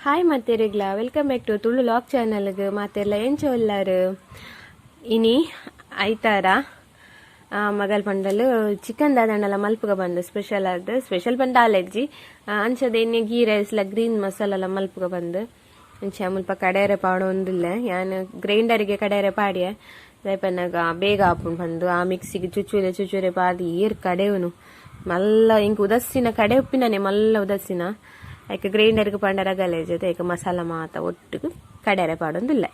Hi ಮಾತೇರಿಗ್ಲ, welcome back to Tulu vlog ಚಾನಲ್ಗೆ. ಮಾತೆರ್ಲ ಎಂಚ ಉಲ್ಲಾರು? ಇನಿ ಐತಾರ ಮಗಲ್ ಪಂಡಲು ಚಿಕನ್ ದಾದಂಡಲ ಮಲ್ಪುಗ ಬಂದು ಸ್ಪೆಷಲ್ ಆದ್ ಸ್ಪೆಷಲ್ ಬಂದ ಅಲೆಜ್ಜಿ ಅಂಚದ ಇನ್ನೆ ಗೀ ರೈಸ್ ಲ ಗ್ರೀನ್ ಮಸಾಲ ಮಲ್ಪುಗ ಬಂದು ಅಂಚೆ ಮುಲ್ಪ ಕಡೆರೆ ಪಾಡೊಂದಿಲ್ಲ. ಯಾನ್ ಗ್ರೈಂಡರ್ಗೆ ಕಡೆರೆ ಪಾಡಿಯ ಪನ್ನಗ ಬೇಗ ಆಪುಂಡು ಬಂದು ಆ ಮಿಕ್ಸಿಗೆ ಚುಚುರೆ ಚುಚುರೆ ಪಾದಿ ಏರ್ ಕಡೆವನು ಮಲ್ಲ ಇಂಕ್ ಉದಸ್ಸಿನ ಕಡೆ ಉಪ್ಪಿನನೆ ಮಲ್ಲ ಉದಸ್ಸಿನ ಐಕ್ ಗ್ರೈಂಡರ್ಗೆ ಪಂಡರ ಗಲೇಜ್ ಐಕ್ ಮಸಾಲ ಮಾತ ಒಟ್ಟಿಗೆ ಕಡೆರೆ ಪಾಡೊಂದಿಲ್ಲ.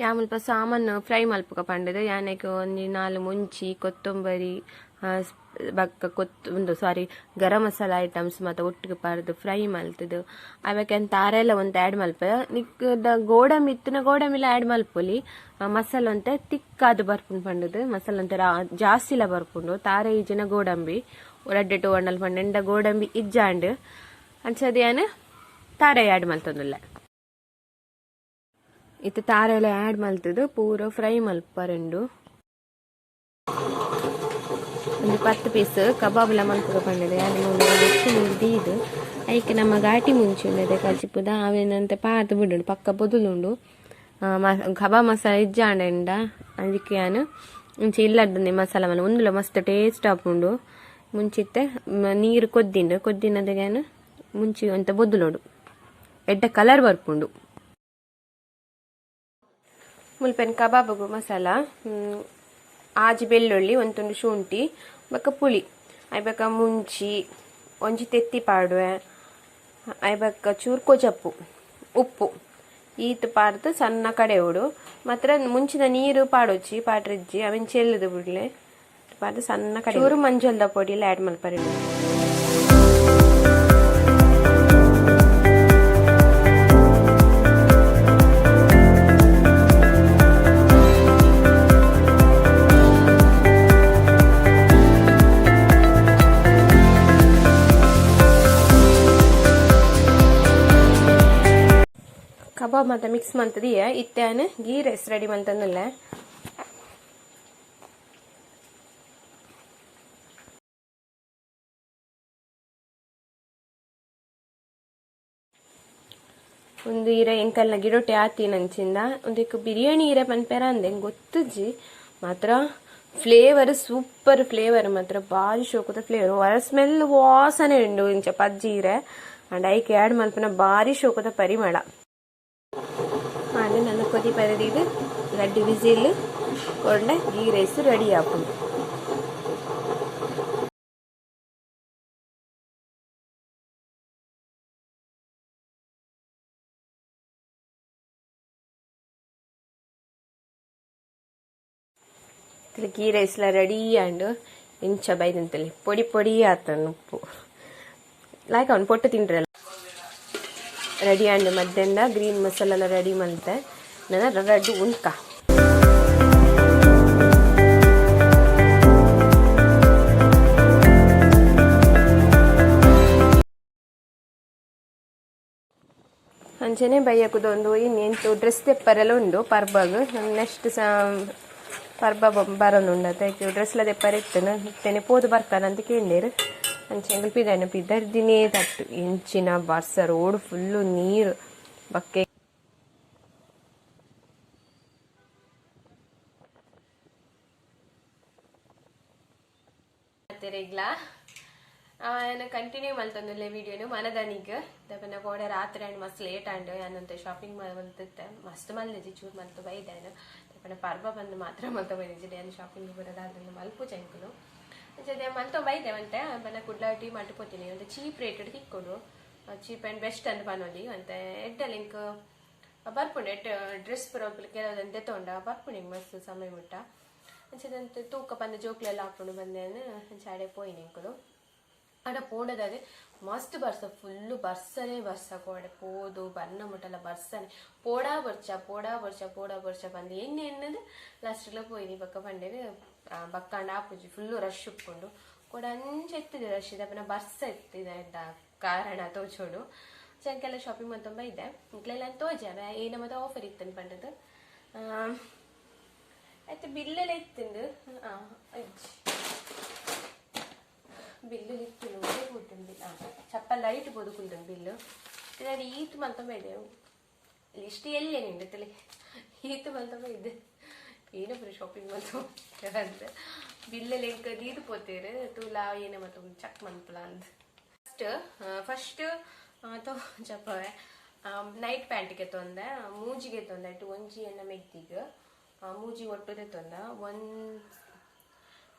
ಯಾ ಮುಲ್ಪ ಸಾಮಾನು ಫ್ರೈ ಮಲ್ಪುಗ ಪಂಡದು ಯಾನೆಕ್ ಒಂಜಿ ನಾಲ್ ಮುಂಚಿ ಕೊತ್ತಂಬರಿ ಬೊಕ್ಕ ಉಂದು ಸಾರಿ ಗರಂ ಮಸಾಲ ಐಟಮ್ಸ್ ಮಾತ ಒಟ್ಟಿಗೆ ಪಾಡ್ದು ಫ್ರೈ ಮಲ್ತುದು ಅವೆಕ್ ತಾರೆಲ ಒಂತೆ ಆ್ಯಡ್ ಮಲ್ಪ ನಿಕ್ ದ ಗೋಡಂಬಿ ಇತ್ತಿನ ಗೋಡಂಬಿಲ ಆ್ಯಡ್ ಮಲ್ಪೊಲಿ. ಮಸಾಲ ಒಂತೆ ತಿಕ್ಕಾದ್ ಬರ್ಪುಂಡು ಪಂಡುದು ಮಸಾಲ ಒಂತೆ ಜಾಸ್ತಿಲ ಬರ್ಪುಂಡು. ತಾರೆ ಇಜ್ಜಿನ ಗೋಡಂಬಿ ರಡ್ಡ್ ಟು ಪಂಡ ಗೋಡಂಬಿ ಇಜ್ಜಾಂಡ್ ಅಂಚದ ಯಾನ್ ತಾರೆ ಆ್ಯಡ್ ಮಲ್ತೊಂದುಲ್ಲೆ. ಇತ್ತೆ ತಾರೆಲ ಆ್ಯಡ್ ಮಲ್ತುದು ಪೂರ ಫ್ರೈ ಮಲ್ಪರುಂಡು. ಒಂದು 10 ಪೀಸ್ ಕಬಾಬ್ಲ ಮಲ್ಪುಗ ಪಂಡದು ಯಾನ್ ಮೂಲು ದೀದ್ ಐಕ್ ನಮ್ಮ ಘಾಟಿ ಮುಂಚಿ ಉಂಡು ಕಜಿಪುದ ಅವೆನಂತೆ ಪಾರ್ದ್ ಬುಡುಂಡು ಪಕ್ಕ ಬೊದುಲುಂಡು ಕಬಾಬ್ ಮಸಾಲ ಇಜ್ಜಾಂಡ ಅದಕ್ಕೆ ಯಾನ್ ಇಂಚ ಇಲ್ಲಡ್ದು ಮಸಾಲ ಮಲ್ಲ ಉಂದುಲ ಮಸ್ತ್ ಟೇಸ್ಟ್ ಆಪುಂಡು. ಮುಂಚಿತ್ತೆ ನೀರು ಕೊದ್ದಿಂಡು ಕೊದ್ದಿನದಗ ಯಾನ್ ಮುಂಚಿ ಒಂತೆ ಬೊದುಲೊಡು ಎಡ್ಡೆ ಕಲರ್ ಬರ್ಪುಂಡು. ಮುಲ್ಪೆನ್ ಕಬಾಬುಗು ಮಸಾಲ ಆಜಿ ಬೆಳ್ಳುಳ್ಳಿ ಒಂತೊಂದು ಶುಂಠಿ ಬೊಕ್ಕ ಪುಳಿ ಐಬೊಕ್ಕ ಮುಂಚಿ ಒಂಜಿ ತೆತ್ತಿ ಪಾಡುವೆ ಐಬೊಕ್ಕ ಚೂರು ಕೊಜಪ್ಪು ಉಪ್ಪು ಈತ್ ಪಾಡ್ದು ಸಣ್ಣ ಕಡೆಯೋಡು ಮಾತ್ರ ಮುಂಚಿನ ನೀರು ಪಾಡೊಚ್ಚಿ ಪಾಡ್ರಿಜ್ಜಿ ಅವೆನ್ ಚೆಲ್ಲುದು ಬುಡ್ಲೆ ಪಾಡ್ದು ಸಣ್ಣ ಕಡೆ ಚೂರು ಮಂಜಲ್ದ ಪೊಡಿಲ ಆ್ಯಡ್ ಮಲ್ಪರೆ. ಕಬಾಬ್ ಮಾತ ಮಿಕ್ಸ್ ಮಲ್ತದಿಯ ಇತ್ತೆ ಯಾನ್ ಗೀ ರೈಸ್ ರೆಡಿ ಮಲ್ತೊಂದುಲ್ಲೆ. ಒಂದು ಇರೆ ಎಂಕಲ್ನ ಗಿಡೊಟ್ಟೆ ಆತಿನಂಚಿಂದ ಒಂದಕ್ಕೆ ಬಿರಿಯಾನಿ ಇರೆ ಪನ್ಪೆರ ಅಂದೆ ಗೊತ್ತುಜ್ಜಿ ಮಾತ್ರ ಫ್ಲೇವರ್ ಸೂಪರ್ ಫ್ಲೇವರ್ ಮಾತ್ರ ಬಾರಿ ಶೋಕುದ ಫ್ಲೇವರ್ ಹೊರ ಸ್ಮೆಲ್ ವಾಸನೆ ಉಂಡು ಇಂಚ ಪಜ್ಜಿ ಇರೆ ಅಂಡ್ ಐಕ್ ಆ್ಯಡ್ ಮಲ್ಪುನ ಬಾರಿ ಶೋಕುದ ಪರಿಮಳ. ನನ್ನ ಕೊದಿ ಪರದೀದು ರಡ್ಡ್ ವಿಸಿಲ್ ಕೊಂಡೆ ಗೀ ರೈಸ್ ರೆಡಿ ಆಪುಂಡು. ಗೀ ರೈಸ್ಲ ರೆಡಿ ಆಂಡ್ ಇಂಚ ಬೈದಂತಲಿ ಪೊಡಿ ಪೊಡಿ ಆತಂಡ್ ಉಪ್ಪು ಲಾಯ್ಕ್ ಅವನು ಪೊಟ್ಟು ತಿಂಡ್ರಲ್ಲ ರೆಡಿ ಆಂಡ್ ಮಧ್ಯಾಹ್ನ ಗ್ರೀನ್ ಮಸಾಲೆಲ್ಲ ರೆಡಿ ಮಲ್ತೆ ನನ್ನ ರಡ್ಡು ಉಂಡ್ಕ. ಅಂಚನೆ ಬಯ್ಯಕುದೊಂದು ಇನ್ನೆಂತು ಡ್ರೆಸ್ ತೆಪ್ಪರೆಲ್ಲ ಉಂಡು ಪರ್ಬಗ್ ನೆಕ್ಸ್ಟ್ ಪರ್ಬ ಬರೊಂದುಂಡು ಅತ್ತ ಡ್ರೆಸ್ಲ ದೆಪ್ಪರೆ ಇತ್ತುನು ಇತ್ತೆನೆ ಪೋದು ಬರ್ತಾನಂತ ಕೇಂಡೇರು. ಅಂಚೆ ಎಂಕುಲು ಪಿದಾಯ್ನ ಪಿದರ್ದಿನೇ ತಟ್ಟು ಎಂಚಿನ ಬರ್ಸ ರೋಡ್ ಫುಲ್ಲು ನೀರು ಬಕ್ಕೆ ಯಾನ್ ಕಂಟಿನ್ಯೂ ಮಲ್ತೊಂದುಲ್ಲೆ ವಿಡಿಯೋನು ಮನದನಿಗ್ ದಪನ ಕೋಡೆ ರಾತ್ರಿ ಆಂಡ್ ಮಸ್ತ್ ಲೇಟ್ ಆಂಡ್ ಯಾನಂತೆ ಶಾಪಿಂಗ್ ಮಲ್ತಿತ್ತೆ ಮಸ್ತ್ ಮಲ್ದಿಜಿ ಚೂರು ಮಲ್ತು ಬೈದೆ ದಪನ ಪರ್ಬ ಬಂದು ಮಾತ್ರ ಮಲ್ತ ಬೈದಿಜಿ ಯಾನ್ ಶಾಪಿಂಗ್ ಬರೋದಾದ್ರಿಂದ ಮಲ್ಪುಜ ಎಂಕುಲು ಅಂಚೆ ಮಲ್ತೊ ಬೈದೆ ಮಂತೆ ಬನ್ನ ಕುಡ್ಲ ಡಿ ಮಾರ್ಟ್ ಪೋತೀನಿ ಒಂತೆ ಚೀಪ್ ರೇಟೆಡ್ ತಿಕ್ಕೊಡು ಚೀಪ್ ಆ್ಯಂಡ್ ಬೆಸ್ಟ್ ಅಂತ ಪನೊಲಿ ಅಂತೆ ಎಡ್ಡೆ ಲಿಂಕ್ ಬರ್ಪುಂಡು ಎಡ್ಡೆ ಡ್ರೆಸ್ ಪೂರ ಕೆಲವುದಂತೆ ದೆತ್ತೊಂಡ ಬರ್ಪುಂಡು ಎಂಕ್ ಮಸ್ತ್ ಸಮಯ ಮುಟ್ಟ ಅಂಚೆದಂತೆ ತೂಕ ಪಂದ ಜೋಕ್ಲೆಲ್ಲ ಆಪುಂಡು ಬಂದೆ ಅಂಚೆ ಆಡೆ ಪೋಯಿನಿ ಎಂಕುಲು. ಆಡ ಪೋಂಡದಾದೆ ಮಸ್ತ್ ಬರ್ಸ ಫುಲ್ಲು ಬರ್ಸನೇ ಬರ್ಸ ಕೋಡೆ ಪೋದು ಬನ್ನ ಮುಟ್ಟಲ ಬರ್ಸನೆ ಪೋಡಾ ಬರ್ಚ ಪೋಡಾ ಬರ್ಚ ಪೋಡಾ ಬರ್ಚ ಬಂದು ಎಣ್ಣೆ ಎಣ್ಣದು ಲಾಸ್ಟ್ಲ ಪೋಯಿನಿ ಬೊಕ್ಕ ಪಂಡೇರು ಬಕ್ಕಾಂಡ ಆಪುಜಿ ಫುಲ್ಲು ರಶ್ ಉಪ್ಪುಂಡು ಕೋಡೆ ಅಂಚ ಎತ್ತಿದೆ ರಶ್ ಇದೆ ಬರ್ಸ ಎತ್ತಿದೆ ಕಾರಣ ತೋಚೋಡು ಅಂಚೆಲ್ಲ ಶಾಪಿಂಗ್ ಮಲ್ತೊಂಬ ಇದೆ ಇಂಕ್ಲೆಲ್ಲ ತೋಜಾವೆ ಏನ ಮತ್ತೆ ಆಫರ್ ಇತ್ತನ್ ಪಂಡದು. ಆಯ್ತು ಬಿಲ್ಲೆಲ್ಲ ಇತ್ತುಂಡು ಬಿಲ್ಲು ಇತ್ತು ಕೂತುಂಡು ಬಿಲ್ ಚಪ್ಪಲ್ ಲೈಟ್ ಬೋದು ಕುಂತುಂಡು ಬಿಲ್ಲು ಅದು ಈತು ಮಲ್ತೊಂಬ ಇದೆ ಲಿಸ್ಟ್ ಎಲ್ಲೇನುಂಡು ತಲೆ ಈತು ಮಲ್ತೊಂಬ ಇದೆ ಏನಪ್ಪ ಶಾಪಿಂಗ್ ಮಲ್ತೊಂಬ ಬಿಲ್ಲೆಲ್ಲ ಎಂಕ ದೀದು ಪೋತೇರು ತೂಲಾ ಏನ ಮತ್ತೊಂದು ಚಕ್ ಮನ್ಪುಲ ಅಂದ್ ಫಸ್ಟ್ ಫಸ್ಟ್ ತೋ ಚಪ್ಪವೆ ನೈಟ್ ಪ್ಯಾಂಟಿಗೆ ತೊಂದೆ ಮೂಜಿಗೆ ತೊಂದೆ ಇಟ್ಟು ಒಂಜಿ ಎನ್ನ ಮೆಗ್ದಿಗ್ ಮೂಜಿ ಒಟ್ಟುದೆ ತೊಂದ ಒನ್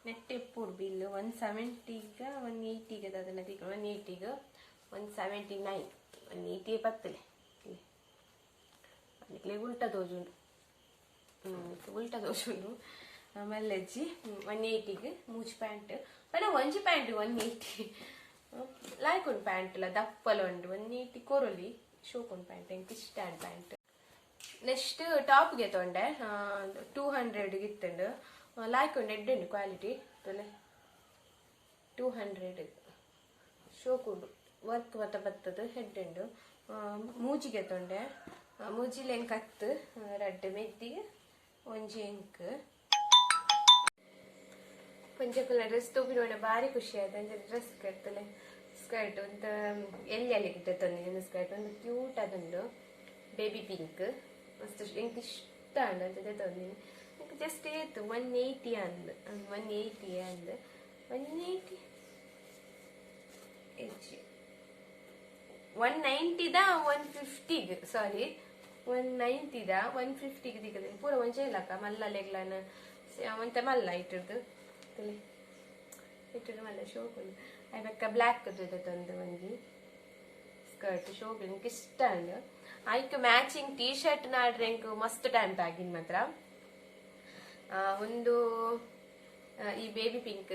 ನೆಟ್ ಎಪ್ಪುಡು ಬಿಲ್ 170 180 ಅದನ್ನ 180 179 180 ಪತ್ತಲೆ ಅದಕ್ಕೆ ಉಲ್ಟಾ ತೋಜುಂಡು ಉಲ್ಟಾ ತೋಜುಂಡು ಆಮೇಲೆ ಅಜ್ಜಿ 180 ಮೂಜಿ ಪ್ಯಾಂಟ್ ಪಂಡ ಒಂಜಿ ಪ್ಯಾಂಟ್ 180 ಲಾಯ್ಕ್ ಉಂಡು ಪ್ಯಾಂಟ್ ಲ ದಪ್ಪಲ ಉಂಡು 180 ಕೊರೊಲಿ ಶೋಕ್ ಉಂಡು ಪ್ಯಾಂಟ್ ಎಂಕ್ ಇಷ್ಟ ಪ್ಯಾಂಟ್. ನೆಕ್ಸ್ಟ್ ಟಾಪ್ಗೆ ತೊಂಡೆ 200 ಇತ್ತುಂಡು ಲಾಯ್ಕ್ ಉಂಡು ಎಡ್ಡೆ ಉಂಡು ಕ್ವಾಲಿಟಿ ತೊಲೆ 200 ಶೋಕ್ ಉಂಡು ವರ್ಕ್ ಮತ್ತ ಬತ್ತದ ಹೆಡ್ ಉಂಡು ಮೂಜಿಗೆ ತೊಂಡೆ ಮೂಜಿಲೆ ಎಂಕ್ ಅತ್ತು ರಡ್ಡ್ ಮೆಗ್ದಿಗ್ ಒಂಜಿ ಎಂಕ್ ಒಂಜಕ್ಕುಲ ಡ್ರೆಸ್ ತೂಪಿನೋಡ ಭಾರಿ ಖುಷಿ ಆಯ್ತು. ಅಂಚ ಡ್ರೆಸ್ ಸ್ಕರ್ಟ್ ಸ್ಕರ್ಟ್ ಒಂದು ಎಲ್ಲಿ ಅಲ್ಲಿ ತಂದಿದ್ದೀನಿ ಸ್ಕರ್ಟ್ ಒಂದು ಕ್ಯೂಟ್ ಅದುಂಡು ಬೇಬಿ ಪಿಂಕ್ ಮಸ್ತ್ ಎಂಕ್ ಇಷ್ಟ ಉಂಡು ಅಂಚ ತಂದಿನಿ. ಜಸ್ಟ್ ಏತು 180 ಅಂದ್ 180 ಅಂದ್ 180 ಹೆಚ್ಚು 190 the 150 ಸಾರಿ 190 the 150 ದಿಕ್ಕದ ಪೂರ ಒಂಜೇ ಇಲ್ಲಕ್ಕ ಮಲ್ಲ ಲೆಗ್ಲನ ಒಂತೆ ಮಲ್ಲ ಇಟ್ಟಿರ್ದು ಇಟ್ಟಿದ್ದು ಮಲ್ಲ ಶೋಕ್ ಉಂಡು. ಐಬಕ್ಕ ಬ್ಲ್ಯಾಕ್ ತಂದು ಒಂಜಿ ಸ್ಕರ್ಟ್ ಶೋಕ್ ಎಂಕ್ ಇಷ್ಟ ಉಂಡು. ಐಕ್ ಮ್ಯಾಚಿಂಗ್ ಟೀ ಶರ್ಟ್ ನಾಡ್ರೆ ಎಂಕ್ ಮಸ್ತ್ ಟೈಮ್ ತಾಗಿನ್ ಮಾತ್ರ. ಒಂದು ಈ ಬೇಬಿ ಪಿಂಕ್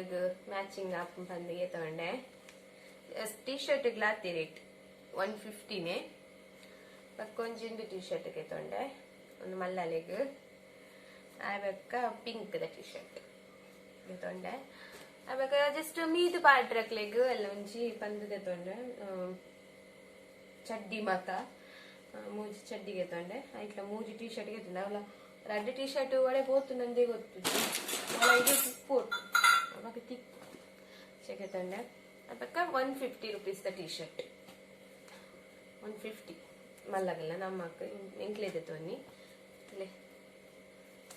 ಮ್ಯಾಚಿಂಗ್ ಪಂದಿಗೆ ತಗೊಂಡೆ ಟೀ ಶರ್ಟ್ ಗ್ಲಾತಿ ರೇಟ್ 150 ಬಕ್ಕೊಂಜಿಂದು ಟೀ ಶರ್ಟ್ ತೊಂಡೆ ಒಂದು ಮಲ್ಲಲೆಗ್ ಆಯ್ಬಕ್ಕ ಪಿಂಕ್ the T shirt ತೊಂಡೆ. ಆಯ್ಬಕ್ಕ ಜಸ್ಟ್ ಮೀದು ಪಾಡ್ರಕ್ಲೆಗ್ ಎಲ್ಲ ಒಂಜಿ ಪಂದ್ ತೊಂಡೆ ಚಡ್ಡಿ ಮಾತ ಮೂಜಿ ಚಡ್ಡಿಗೆ ತೊಂಡೆ. ಐಟ್ಲ ಮೂಜಿ ಟೀ ಶರ್ಟ್ಗೆ ತೊಂಡೆ ಅವಲ ರಡ್ಡ್ ಟೀ ಶರ್ಟ್ ಒಡೆ ಪೋತು ನಂದೇ ಗೊತ್ತು ಅವಳ ಇದು ತಿಕ್ಕೋಟು ಅವಾಗ ತಿಕ್ಕು ಚೆಕ್ಕೆ ತೊಂಡೆ. ಅಪಕ್ಕ 150 rupees the T shirt 150 ಮಲ್ಲಗಲ್ಲ ನಮ್ಮಕ್ಕ ಎಂಕ್ಲೇದೆ ತೊನ್ನಿ ಅಲ್ಲೇ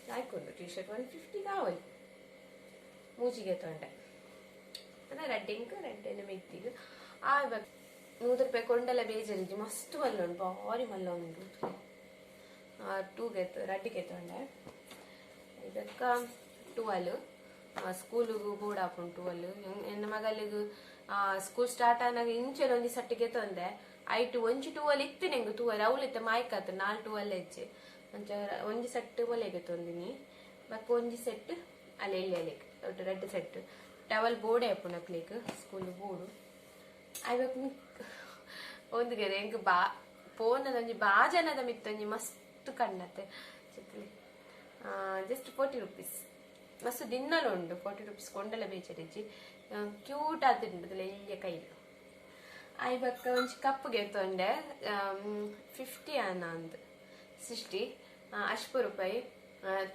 ಲಾಯ್ಕೊಂಡು ಟೀ ಶರ್ಟ್ 150 ಕಾವಲಿ ಮೂಜಿಗೆ ತೊಂಡೆ ಅದ ರೆಡ್ ಇಂಕ್ ರೆಡ್ ಎಣ್ಣೆ ಮೆಗ್ದಿಗ್ ಆ ಇವಾಗ 100 ರೂಪಾಯಿ ಕೊಂಡಲ ಬೇಜಾರಿಜ್ಜಿ ಮಸ್ತ್ ಮಲ್ಲ ಉಂಟು ಭಾರಿ ಮಲ್ಲ ಉಂಟು. ಟೂಗೆ ರಡ್ಡಿಗೆ ತೊಂಡೆ. ಇದಕ್ಕ ಟುವೆಲ್ ಸ್ಕೂಲಿಗೂ ಬೋರ್ಡ್ ಹಾಕೊಂಡು ಟುವೆಲ್ ಎನ್ನ ಮಗಲಿಗೆ ಸ್ಕೂಲ್ ಸ್ಟಾರ್ಟ್ ಆನಾಗ ಇಂಚೆಲ ಒಂಜಿ ಸಟ್ಟಿಗೆ ತೊಂದೆ ಐಟು ಒಂಜಿ ಟುವೆಲ್ ಇತ್ತು ನೆಂಗು ಟುವೆಲ್ ಅವಳಿತ್ತೆ ಮಾಯ್ಕಾತು ನಾಲ್ ಟುವೆಲ್ ಹೆಚ್ಚು ಅಂಚ ಒಂಜಿ ಸೆಟ್ ಒಲೆಗೆ ತೊಂದಿನಿ ಬೊಕ್ಕ ಒಂಜಿ ಸೆಟ್ ಅಲ್ಲ ಎಲ್ಲಿ ಅಲ್ಲಿಗೆ ಒಟ್ಟು ರೆಡ್ ಸೆಟ್ ಟವಲ್ ಬೋರ್ಡೆ ಅಪ್ಪುನಕ್ಲೇಕ್ ಸ್ಕೂಲ್ ಬೋರ್ಡು ಐವಕ್ ಒಂದು ಗೆರೆ ಎಂಕ್ ಬಾ ಪೋನದ ಒಂಜಿ ಬಾ ಜನದ ಮಿತ್ತೊಂಜಿ ಮಸ್ತ್ ಕಣ್ಣತ್ತೆ ಚಿತ್ತಲಿ ಜಸ್ಟ್ 40 ರುಪೀಸ್ ಮಸ್ತ್ ದಿನ್ನಲ ಉಂಡು 40 ರುಪೀಸ್ ಕೊಂಡಲ ಬೇಜಾರಿಜ್ಜಿ ಕ್ಯೂಟ್ ಆತುಂಡು ಎಲ್ಯ ಕೈಲು. ಐಬಕ್ಕ ಒಂಜಿ ಕಪ್ಪುಗೆ ತೊಂಡೆ 50 ಆನ ಅಂದ್ 60 ಅಶ್ಪ ರೂಪಾಯಿ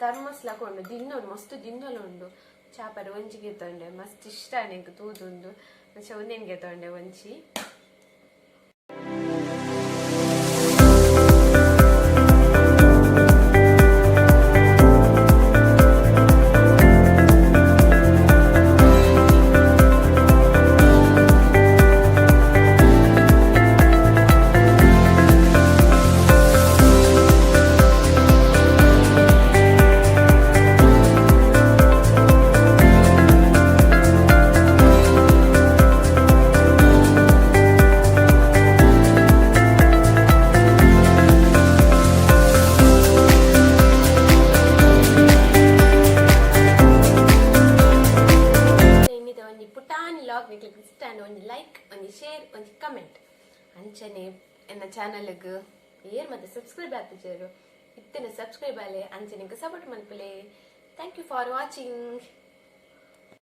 ಥರ್ಮಸ್ಲ ಕೊಂಡು ದಿನ್ನೋಡು ಮಸ್ತ್ ದಿನ್ನೋಲು ಉಂಡು ಚಾಪರ್ ಒಂಜಿಗೆ ತೊಂಡೆ ಮಸ್ತ್ ಇಷ್ಟ ಎಂಕ್ ತೂದುಂಡು ಅಂಚ ಒಂದೆನ್ಗೆ ತೊಂಡೆ ಒಂಜಿ. ಅಂಚನೆ ಎನ್ನ ಚಾನಲ್ಗ್ ಏರ್ ಮತ್ತೆ ಸಬ್ಸ್ಕ್ರೈಬ್ ಆತಿಜರು ಇತ್ತಿನ ಸಬ್ಸ್ಕ್ರೈಬ್ ಆಲೆ ಅಂಚನೆ support ಮನ್ಪುಲೆ. Thank you for watching.